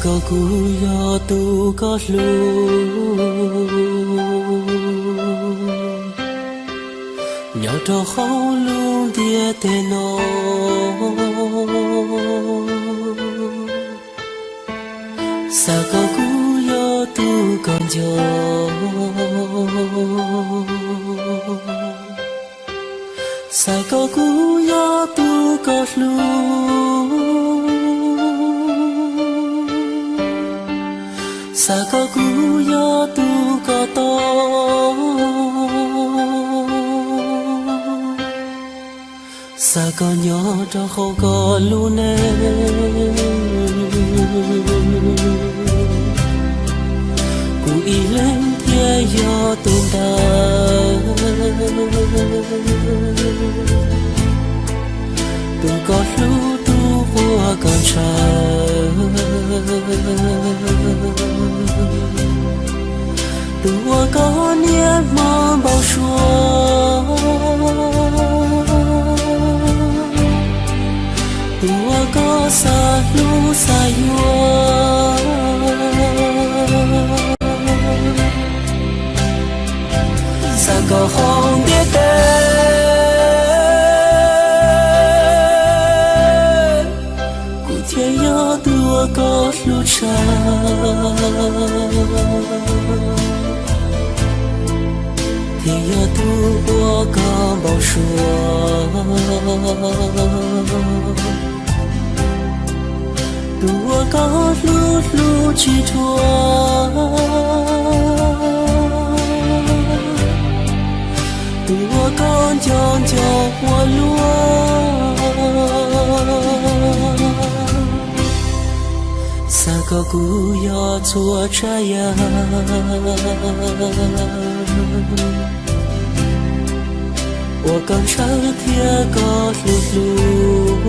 Koj kuj yog tus koj hlub, nyob rau hauv lub ntiaj teb no. Xav koj kuj yog tus koj nco, xav koj kuj yog tus koj hlub, xav koj kuj yog tus koj tau, xav koj nyob rau hauv koj lub neej. Kuv ib leeg thiaj yog tus ntawd, tus koj hlub, tus uas koj ntshaw, tus uas koj niaj hmo npau suav, tus uas koj xav hlub xav yuav. Xav koj hauv ntiaj teb, kuv thiaj yog tus uas koj hlub tshaj, thiaj yog tus uas koj npau suav, tus uas koj hlub hlub tsis dhuav, tus uas koj nco nco ua luaj. Xav koj kuj yog txhua tsav yam uas koj ntshaw thiab koj hlub hlub,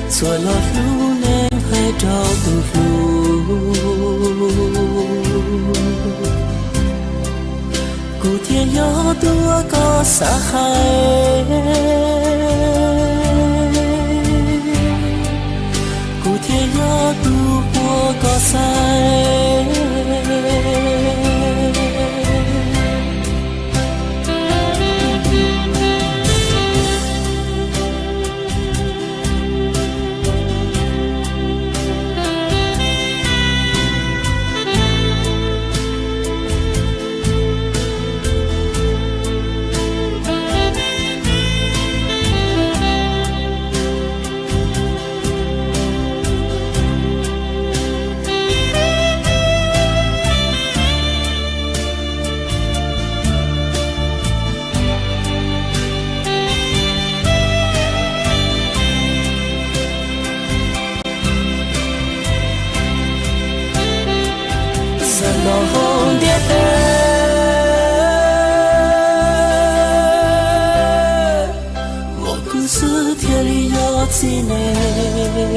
txhua lo lub neej hais rau tus hlub. Kuv thiaj yog tus uas koj xav hais, kuv thiaj yog tus uas koj xaiv. Xav koj hauv ntiaj teb, muaj kuv xwb thiaj li yog txiv neej,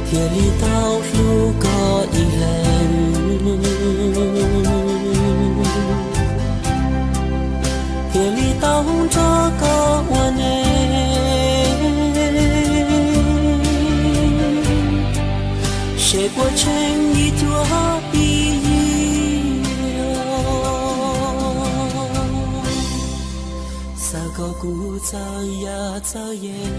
thiaj li tau hlub koj ib leeg, thiaj li tau nrog koj ua neej, seb puas tsheej ib cuab ib yig. Xav koj kuj txawj yam txawj yees,